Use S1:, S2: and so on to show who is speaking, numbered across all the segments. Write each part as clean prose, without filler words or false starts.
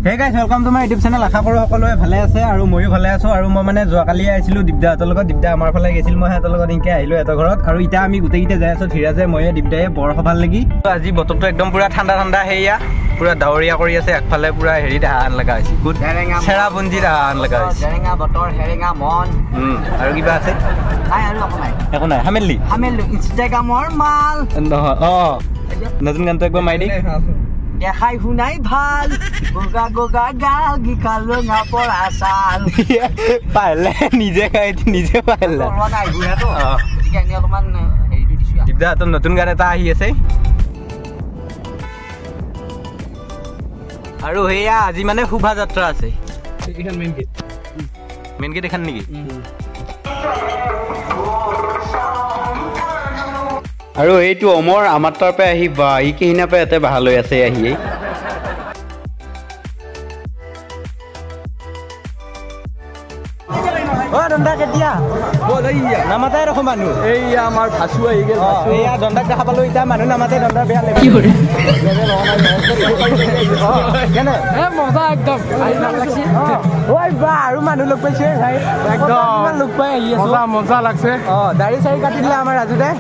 S1: Hey guys, welcome to my YouTube channel. আশা কৰোঁ সকলোৱে ভালে আছে আৰু ময়ো ভালে আছোঁ। আৰু মই মানে যোৱাকালি আহিছিলোঁ দিব্যাহঁতৰ লগত, দিব্যা আমাৰ ফালে গৈছিল, মই সিহঁতৰ লগত এনেকৈ আহিলোঁ এটা ঘৰত। আৰু এতিয়া আমি গোটেইকেইটা যাই আছোঁ, ধীৰাজে ময়ে দিব্যায়ে বৰসভাৰ লাগি। আজি বতৰটো একদম পূৰা ঠাণ্ডা ঠাণ্ডা, সেয়া পূৰা ডাৱৰীয়া কৰি আছে, একফালে পূৰা হেৰিত আহান লগা হৈছে, গুড চেৰাপুঞ্জীত আহান লগা হৈছে।
S2: জেৰেঙা বতৰ, হেৰেঙা মন।
S1: আৰু কিবা আছে?
S2: নাই আৰু একো নাই,
S1: একো নাই। সামেলি
S2: সামেলি ইনষ্টাগ্ৰামৰ মাল
S1: নহয়। অঁ, নতুন গানটো একবাৰ মাৰি দি।
S2: দেখাই শুনাই ভাল, গোগা গোগা গাল, গিখাল ৰঙা পৰা চাল।
S1: পাৰিলে নিজে খাই নিজে পাৰিলে
S2: অলপমান হেৰিটো দিছোঁ।
S1: দিব্যাহঁতৰ নতুন গান এটা আহি আছে। আৰু সেয়া আজি মানে শোভাযাত্ৰা আছে। মেইন গেট এখন নেকি? আৰু এইটো অমৰ আমাৰ তাৰ পৰা আহি বা ই কিহিনা পৰা ইয়াতে বাহা লৈ আছে আহি। অ দন্দা কেতিয়া নামাতাই দেখোন মানুহ।
S3: এইয়া আমাৰ ভাচু আহি গ'ল।
S1: এইয়া দন্দাক দেখা পালো, এতিয়া মানুহ নামাতে, দন্দা বেয়া লাগে। কেনে
S3: মজা একদম।
S1: ঐ বা আৰু মানুহ লগ পাইছে ভাই,
S3: একদম
S1: লগ পাই আহি আছো,
S3: মজা লাগছে।
S1: অ দাড়ি চাড়ি কাটি দিলে আমাৰ ৰাজুদাই,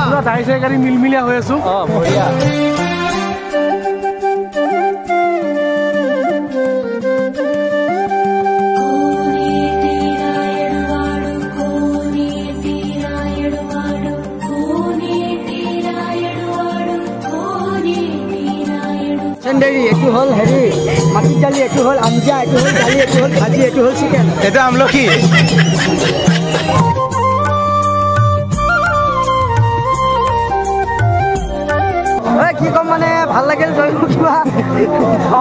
S3: পুৰা দাড়ি চাড়ি কাটি মিলমিলীয়া হৈ আছো।
S1: অ বঢ়িয়া।
S2: এইটো হ'ল হেৰি মাটিৰ দালি, এইটো হ'ল আঞ্জা, এইটো হ'ল দালি, এইটো হ'ল ভাজি, এইটো হ'ল চিকেন,
S1: এইটো আমলখি।
S2: কি ক'ম মানে ভাল লাগিল, কিবা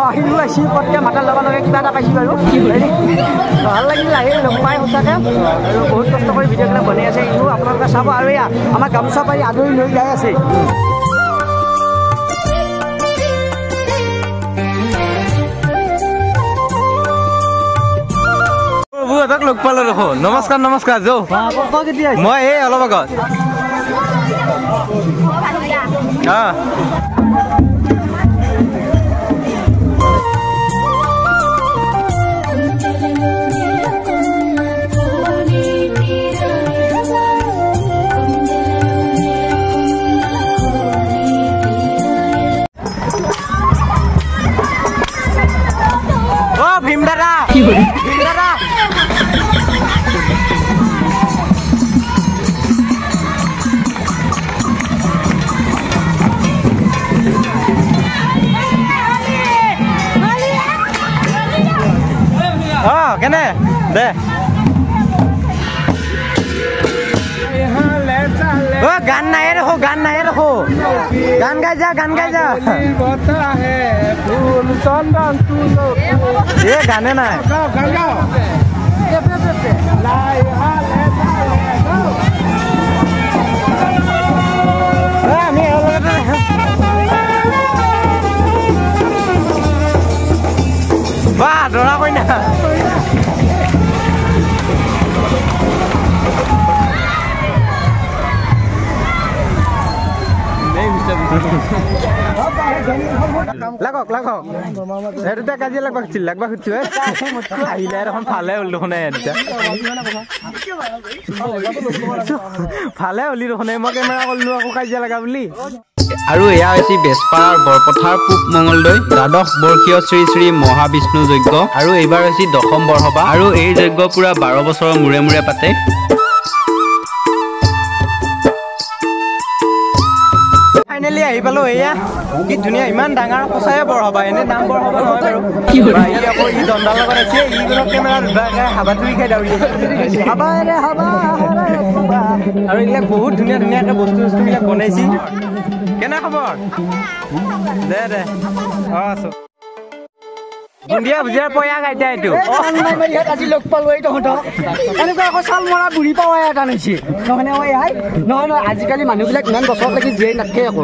S2: আহিলো আহিছোঁ পটকৈ মাতাৰ লগে লগে কিবা এটা পাইছোঁ আৰু ভাল লাগিল আহি লগ পাই সঁচাকৈ। আৰু বহুত কষ্ট কৰি ভিডিঅ'বিলাক বনাই আছে, এইবোৰ আপোনালোকে চাব। আৰু এয়া আমাৰ গামোচা পাৰি আদৰি লৈ যাই আছে।
S1: লগ পালো দেখোন। নমস্কাৰ নমস্কাৰ। যৌ মই এই অলপ আগত অ ভীম দাদা, ভীম দাদা। কেনে দে অ গান নাই দেখো, গান নাই দেখো, গান গাই যা, গান গাই যা। এ গানে নাই। আমি বাহ দৰা কইনা। লাগক লাগক, সেই দুটা কাজিয়া লাগবা খুজিছিল, লাগবা খুজিছো। আহিলে দেখোন ভালে হ'ল দেখোন, এই দুটা ভালে হলি দেখোন। মই কেমেৰা কৰিলো আকৌ কাজিয়া লগা বুলি।
S4: আৰু এয়া হৈছে বেজপাৰাৰ বৰপথাৰ পূব মঙলদৈ দ্বাদশ বৰ্ষীয় শ্ৰী শ্ৰী মহাবিষ্ণু যজ্ঞ। আৰু এইবাৰ হৈছে দশম বৰসভা। আৰু এই যজ্ঞ পুৰা 12 বছৰৰ মূৰে মূৰে পাতে।
S1: ফাইনেলি আহি পালো। এয়া কি ধুনীয়া, ইমান ডাঙৰ সঁচায়ে বৰসভা। এনে নাম বৰসভা নহয় বাৰু। ই আকৌ ই দণ্ডাৰ লগত আছে, ই কোনো কেমেৰা হাবাথুৰি খাই দাউৰি আছে। আৰু এইবিলাক বহুত ধুনীয়া ধুনীয়াকে বস্তু বস্তুবিলাক বনাইছে। কেনে খবৰ? দে দে। অ আছো। বুন্দিয়া ভুজিয়াৰ পয়া খাইতা এইটো।
S2: আজি লগ পালো এই তহঁতক। এনেকুৱা আকৌ চাল মৰা বুঢ়ী পাৱাই এটা নিছে নহয়নে? ঐ আই নহয় নহয়, আজিকালি মানুহবিলাক ইমান বছৰত লাগি জীয়াই নাথাকে আকৌ।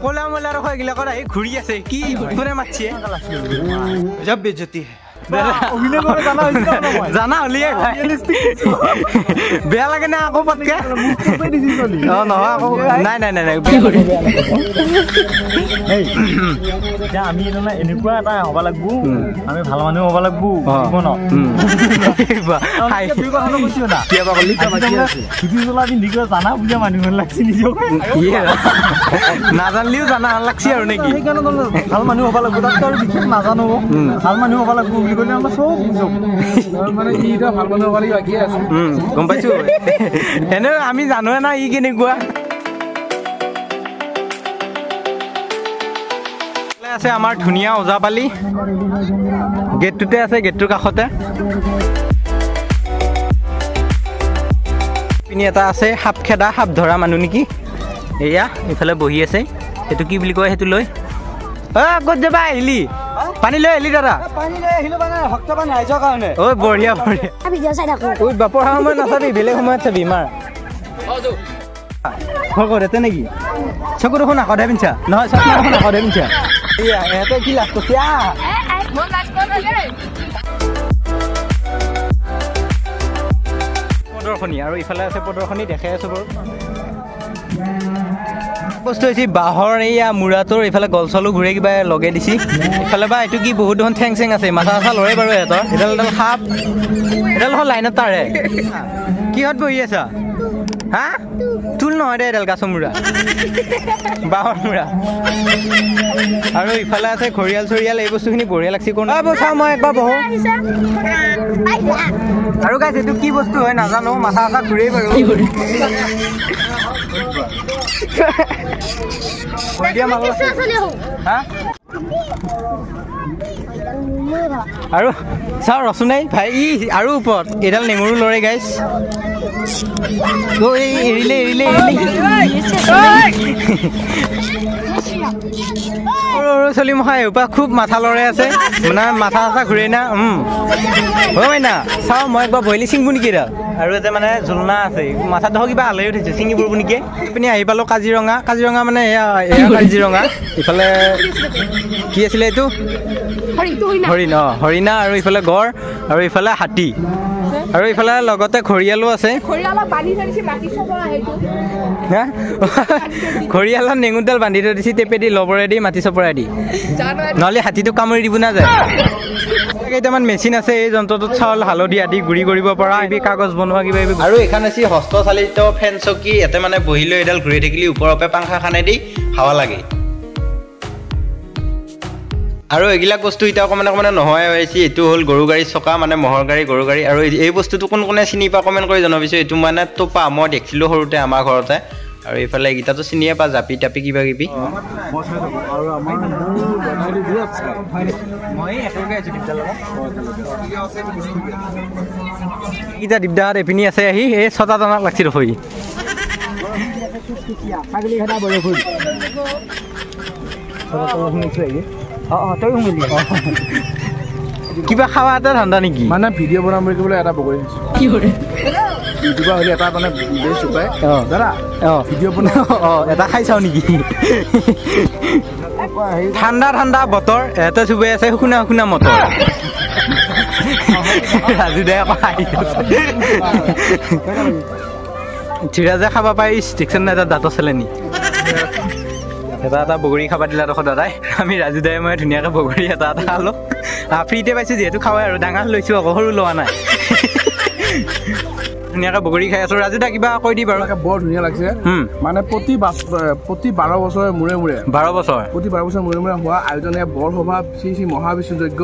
S1: কলা মলা ৰখা এইবিলাকত আহি ঘূৰি আছে, কি কোনে মাতিছে?
S3: গজব বেজতি।
S1: জানা হ'লিয়ে বেয়া লাগে না আকৌ পটকে। অ নহয় আকৌ, নাই নাই নাই নাই,
S5: আমি এনেকুৱা এটা হ'ব লাগব, আমি ভাল মানুহ হ'ব লাগব জীৱনত। জানা বুজা মানুহ লাগছে, নিজকে
S1: নাজানিলেও জানা লাগছে আৰু নেকি?
S5: সেইকাৰণে ভাল মানুহ হ'ব লাগব, তাতকৈ আৰু বিশেষ নাজানো, ভাল মানুহ হ'ব লাগব বুলি ক'লে আমাৰ চব বুজক।
S3: মানে ই এতিয়া ভাল মানুহ হ'ব লাগিব বাকী আছে,
S1: গম পাইছো। এনে আমি জানোৱে না ই কেনেকুৱা আছে। আমাৰ ধুনীয়া ওজাপালি গেটটোতে আছে, গেটটোৰ কাষতে পিনি এটা আছে সাপ খেদা, সাপ ধৰা মানুহ নেকি, এয়া এইফালে বহি আছে। সেইটো কি বুলি কয় সেইটো লৈ। অ ক'ত যাবা আহিলি? পানী লৈ আহিলি দাদা?
S2: পানী লৈ আহিলো মানে ভক্তবান ৰাইজৰ কাৰণে।
S1: ঐ বঢ়িয়া বঢ়িয়া। ঐ পঢ়া সময়ত নাচাবি, বেলেগ সময়ত চাবি। মাৰ ঘৰ ঘৰতে নেকি? চকু দেখোন আকতহে পিন্ধছা, নহয় চশমা দেখোন আকতহে পিন্ধছা। ইহঁতে কি লাজ কৰিছে? প্ৰদৰ্শনী আৰু ইফালে আছে প্ৰদৰ্শনী, দেখাই আছো বাৰু। বস্তু হৈছে বাঁহৰ এইয়া মূৰাটোৰ এইফালে গল চলো ঘূৰাই কিবা লগাই দিছি। ইফালে বা এইটো কি বহুত দেখোন ঠেং চেং আছে, মাথা চাথা লৰে বাৰু ইহঁতৰ। এডাল এডাল সাপ, এডাল দেখোন লাইনত তাৰে। কিহত বহি আছা? হা তুল নহয় দে, এডাল গাছৰ মূৰা, বাঁহৰ মূৰা। আৰু ইফালে আছে ঘৰিয়াল চৰিয়াল, এই বস্তুখিনি বঢ়িয়া লাগছে। কোন চাওঁ মই একবাৰ বহো। আৰু গাইছ এইটো কি বস্তু হয় নাজানো, মাথা চাথা ঘূৰেই বাৰু। আৰু চাওঁ ৰচোন এই ভাই, ই আৰু ওপৰত এইডাল নেঙুৰো লৰে গাইছ। এৰিলে এৰিলে এৰিলে। সৰু সৰু চলি মখা এসোপা খুব মাথা লৰাই আছে, মানে মাথা চাথা ঘূৰে না। হয় না, চাওঁ মই একবাৰ বহিলি ছিঙিব নেকি এডাল। আৰু ইয়াতে মানে জোলনা আছে, মাথাত দেখোন কিবা আলহী উঠিছে, ছিঙি পৰিব নেকি। পিনে আহি পালোঁ কাজিৰঙা। কাজিৰঙা মানে এয়া এয়া কাজিৰঙা। ইফালে কি আছিলে এইটো? হৰিণ। অ হৰিণা। আৰু ইফালে গড়, আৰু ইফালে হাতী, আৰু ইফালে লগতে ঘৰিয়ালো আছে। ঘৰিয়ালত নেঙুৰডাল বান্ধি থৈ দিছে, টেপেদি লবৰেদি মাটি চপৰাই দি, নহ'লে হাতীটোক কামুৰি দিব নাযায়। কেইটামান মেচিন আছে, এই যন্ত্ৰটোত চাউল হালধি আদি গুড়ি কৰিব পৰা, কিবি কাগজ বনোৱা কিবা কিবি।
S4: আৰু এইখন হৈছে হস্তচালিত ফেন চকী, ইয়াতে মানে বহি লৈ এডাল ঘূৰি থাকিলে ওপৰৰ পৰা পাংখাখনেদি হাৱা লাগে। আৰু এইবিলাক বস্তু এতিয়া অকণমান অকণমান নোহোৱাই হৈ আছে। এইটো হ'ল গৰু গাড়ীৰ চকা, মানে ম'হৰ গাড়ী, গৰু গাড়ী। আৰু এই বস্তুটো কোন কোনে চিনি পা কমেণ্ট কৰি জনাবিছোঁ। এইটো মানে টোপা, মই দেখিছিলোঁ সৰুতে আমাৰ ঘৰতে। আৰু এইফালে এইকেইটাতো চিনিয়ে পা, জাপি টাপি কিবা কিবি।
S1: এইকেইটা দিগদাৰ এইপিনি আছে আহি, এই ছটা টনাক লাগছি দেখোন। কিবা খাৱা এটা ধান্দা নেকি?
S3: মানে ভিডিঅ' বনাম বুলি ক'বলৈ এটা বগৰী কি কৰে ইউটিউবাৰ হ'লে এটা মানে বেষ্ট উপায়। দাদা ভিডিঅ' বনাওঁ,
S1: এটা খাই চাওঁ নেকি? ঠাণ্ডা ঠাণ্ডা বতৰ, এটা চুবাই আছে শুকুনা শুকুনা মটৰ। ৰাজু দাই আকৌ হাঁহি আছে। ধীৰাজে খাব পাৰি, দেখিছেন নাই এটা দাঁতৰ চেলেনি। এটা এটা বগৰী খাব দিলা দেখোন দাদাই। আমি ৰাজু দাই মই ধুনীয়াকৈ বগৰী এটা এটা খালোঁ। ফ্ৰীতে পাইছোঁ যিহেতু খাৱাই আৰু, ডাঙৰ লৈছোঁ আকৌ, সৰু লোৱা নাই। ধুনীয়াকৈ বগৰী খাই আছোঁ। ৰাজু দা কিবা কৈ দি বাৰু।
S3: বৰ ধুনীয়া লাগিছে। মানে প্ৰতি 12 বছৰৰ মূৰে মূৰে,
S1: 12 বছৰ,
S3: প্ৰতি 12 বছৰৰ মূৰে মূৰে হোৱা আয়োজন এয়া বৰসভা শ্ৰী শ্ৰী মহাবিষ্ণু যজ্ঞ।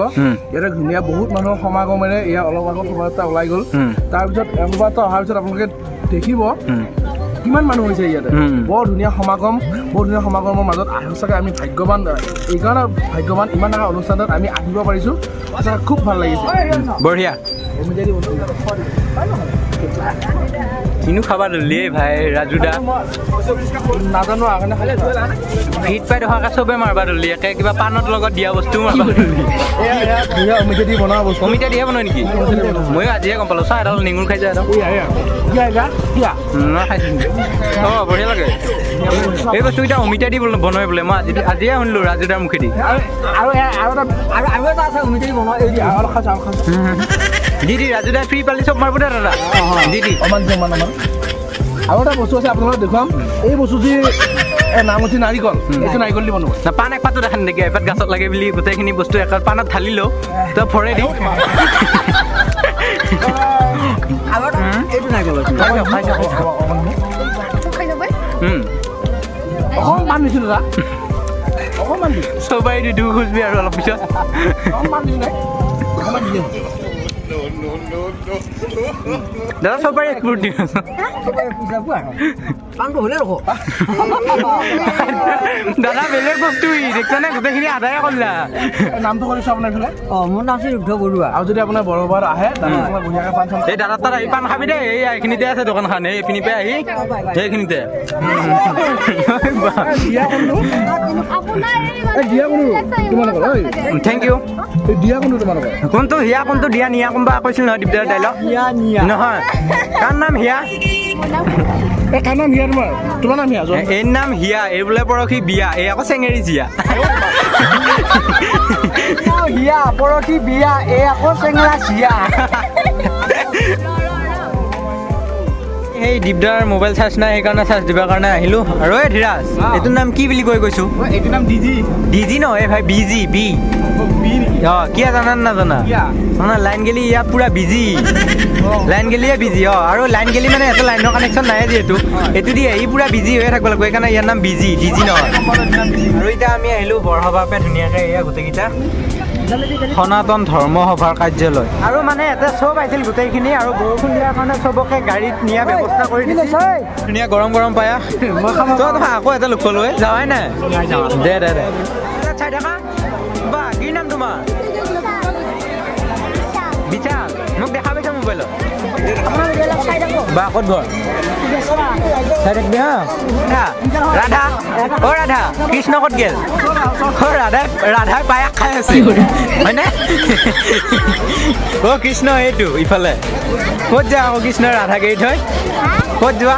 S3: ইয়াতে ধুনীয়া বহুত মানুহৰ সমাগমেৰে এয়া অলপ আগত শোভাযাত্ৰা ওলাই গ'ল। তাৰপিছত শোভাযাত্ৰা অহাৰ পিছত আপোনালোকে দেখিব কিমান মানুহ হৈছে ইয়াতে। বৰ ধুনীয়া সমাগম, বৰ ধুনীয়া সমাগমৰ মাজত সঁচাকৈ আমি ভাগ্যৱান, এইকাৰণে ভাগ্যৱান ইমান ডাঙৰ অনুষ্ঠানত আমি আহিব পাৰিছোঁ। সঁচাকৈ খুব ভাল লাগিছে।
S1: বঢ়িয়া।
S4: কিনো খাবা ধৰিলি ভাই ৰাজুদা
S3: নাজানো
S4: ভিত পাই দেখোন চবে মাৰবা ধৰিলি একে কিবা পাণত লগত দিয়া বস্তু মাৰবা ধৰিলি অমিতা দিয়ে বনাই নেকি ময়ো আজিহে গম পালো চা এডাল নেঙুৰ খাই যায় অ বঢ়িয়া লাগে এই বস্তুকেইটা অমিতা দি বনাই বোলে মই আজিয়ে শুনিলো ৰাজুদাৰ মুখেদি দি দি ৰাজুদাই ফ্ৰী পালি চব মাৰিব দে দাদা দি দি
S3: আৰু এটা বস্তু আছে আপোনালোকক দেখুৱাম এই বস্তু যি নাম হৈছে নাৰিকল এইটো নাৰিকল দি বনোৱা
S4: না পাণ এক পাতো দেখা নেকি এপাত গাছত লাগে বুলি গোটেইখিনি বস্তু এপাত পাণত ঢালি লওঁ তই ভৰাই দিওঁ
S3: অকণমান দিছোঁ দাদা অকণমান দিছোঁ
S4: চবাই দি দিওঁ খুজিবি আৰু অলপ পিছত
S3: অকণমান দিছোঁ নাই অকণমান দিছোঁ
S4: দাদা চবাই এক ফুট দিওঁ দাদা বেলেগ বস্তু দেখিছানে গোটেইখিনি আদায়ে কৰিলা
S3: নামটো কৰিছোঁ আপোনাৰ এইফালে
S2: অঁ মোৰ নাম শ্ৰী ৰুদ্ধ বৰুৱা
S3: আৰু যদি আপোনাৰ বৰবাৰ আহে
S4: এই দাদা তাত আহি পাণ খাবি দেই এই এইখিনিতে আছে দোকানখন এই এইপিনি পৰা আহি সেইখিনিতে thank U কোনটো হিয়া কোনটো দিয়া নিয়া কোনোবা কৈছিল নহয় দিগদাৰ ডাইলগ নহয় কাৰ নাম হিয়া এই নাম হিয়া এই বোলে পৰহি বিয়া এই আকৌ চেঙেৰি জিয়া
S2: হিয়া পৰহি বিয়া এই আকৌ চেঙেৰা জিয়া
S4: সেই দীপদাৰ মোবাইল চাৰ্জ নাই সেইকাৰণে চাৰ্জ দিবৰ কাৰণে আহিলোঁ আৰু এই ধীৰাজ এইটোৰ নাম কি বুলি কৈ কৈছোঁ
S3: এইটোৰ নাম ডিজি
S4: ডিজি নহয় এই ভাই বিজি বি অ কিয় জানা নাজানা মানে লাইন গেলি ইয়াত পুৰা বিজি লাইন গেলিয়ে বিজি অ আৰু লাইন গেলি মানে এটা লাইনৰ কানেকশ্যন নাই যিহেতু এইটো দি আহি পুৰা বিজি হৈয়ে থাকিব লাগিব সেইকাৰণে ইয়াৰ নাম বিজি ডিজি নহয় আৰু এতিয়া আমি আহিলোঁ বৰসভাৰ পৰা ধুনীয়াকৈ এয়া গোটেইকেইটা সনাতন ধৰ্ম সভাৰ কাৰ্যালয় আৰু মানে এটা চব আহিছিল গোটেইখিনি আৰু বৰষুণ দিয়াৰ কাৰণে চবকে গাড়ীত নিয়া ব্যৱস্থা কৰি দিছে ধুনীয়া গৰম গৰম পায়া তই আকৌ এটা লোক লৈ যাৱাই নাই দে দে দে চাই থাকা বা কি নাম তোমাৰ বিশাল মোক দেখা পাইছা মোবাইলত বা ক'ত ঘৰ চাই থাকিবি হা ৰাধা অ ৰাধা কৃষ্ণ ক'ত গেল অ ৰাধাই ৰাধাই পায়াস খাই আছে হয়নে অ কৃষ্ণ এইটো ইফালে ক'ত যা আকৌ কৃষ্ণ ৰাধাক এৰি থৈ ক'ত যোৱা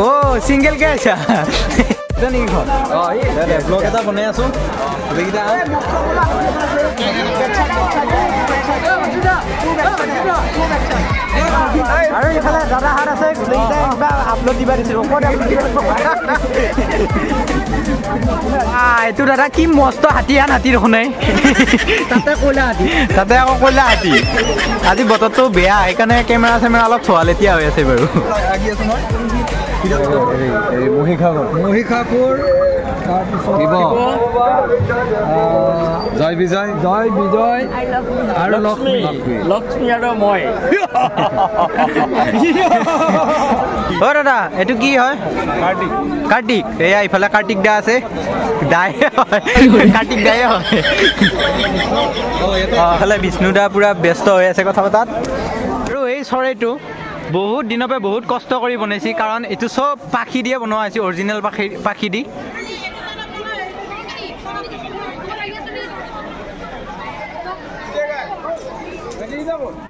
S4: অ ছিংগেলকে আহিছা নেকি ঘৰ অঁ এই ব্লগ এটা বনাই আছোঁ গোটেইকেইটা আৰু ইফালে দাদাহাত আছে গোটেইকেইটাই কিবা আপলোড দিবা দিছিল এইটো দাদা কি মস্ত হাতী আন হাতী দেখোন তাতে কয়লা হাতী তাতে আকৌ কয়লা হাতী আজি বতৰটো বেয়া সেইকাৰণে কেমেৰা চেমেৰা অলপ চোৱালেতীয়া হৈ আছে বাৰু
S1: মহিষাসুৰ জয় বিজয় জয় বিজয় আৰু লক্ষ্মী
S5: লক্ষ্মী আৰু মই
S4: অ দাদা এইটো কি হয় কাৰ্তিক কাৰ্তিক এয়া ইফালে কাৰ্তিক দা আছে দাই হয় কাৰ্তিক দায়ে হয় ইফালে বিষ্ণু দা পুৰা ব্যস্ত হৈ আছে কথা পতাত আৰু এই চৰাইটো বহুত দিনৰ পৰা বহুত কষ্ট কৰি বনাইছে কাৰণ এইটো চব পাখি দিয়ে বনোৱা হৈছে অৰিজিনেল পাখি পাখি দি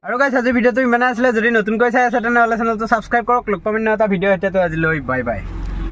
S4: আৰু গাইছ আজি ভিডিঅ'টো ইমানে আছিলে যদি নতুনকৈ চাই আছে তেনেহ'লে চেনেলটো ছাবস্ক্ৰাইব কৰক লগ পাম এটা ভিডিঅ' সৈতে আজিলৈ বাই বাই।